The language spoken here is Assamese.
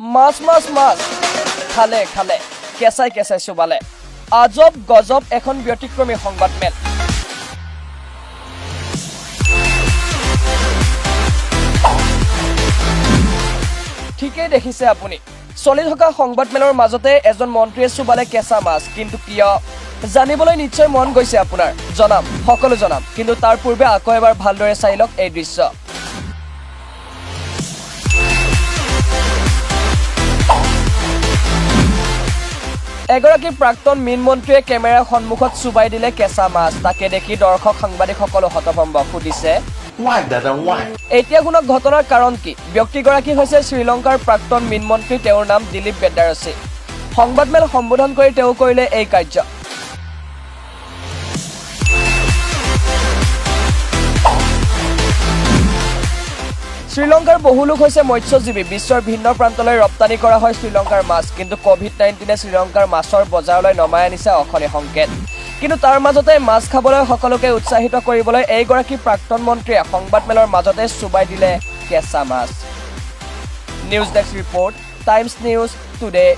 মাছ মাছ মাছ, খালে খালে, কেঁচাই কেঁচাই চোবালে। আজব গজব এখন ব্যতিক্ৰমী সংবাদমেল। ঠিকেই দেখিছে আপুনি, চলি থকা সংবাদমেলৰ মাজতে এজন মন্ত্ৰীয়ে চোবালে কেঁচা মাছ। কিন্তু কিয়, জানিবলৈ নিশ্চয় মন গৈছে আপোনাৰ। জনাম, সকলো জনাম, কিন্তু তাৰ পূৰ্বে আকৌ এবাৰ ভালদৰে চাই লওক এই দৃশ্য। এগৰাকী প্ৰাক্তন মীন মন্ত্ৰীয়ে কেমেৰাৰ সন্মুখত চুবাই দিলে কেঁচা মাছ। তাকে দেখি দৰ্শক সাংবাদিকসকলো হতভম্ব। সুধিছে, Why, Dada, why? এতিয়া শুনক ঘটনাৰ কাৰণ কি। ব্যক্তিগৰাকী হৈছে শ্ৰীলংকাৰ প্ৰাক্তন মীন মন্ত্ৰী, তেওঁৰ নাম দিলীপ বেদাৰচী। সংবাদমেল সম্বোধন কৰি তেওঁ কৰিলে এই কাৰ্য। শ্ৰীলংকাৰ বহু লোক হৈছে মৎস্যজীৱী। বিশ্বৰ ভিন্ন প্ৰান্তলৈ ৰপ্তানি কৰা হয় শ্ৰীলংকাৰ মাছ। কিন্তু ক'ভিড-19 শ্ৰীলংকাৰ মাছৰ বজাৰলৈ নমাই আনিছে অশনি সংকেত। কিন্তু তাৰ মাজতে মাছ খাবলৈ সকলোকে উৎসাহিত কৰিবলৈ এইগৰাকী প্ৰাক্তন মন্ত্ৰীয়ে সংবাদমেলৰ মাজতে চুবাই দিলে কেঁচা মাছ। News desk report, Times News Today.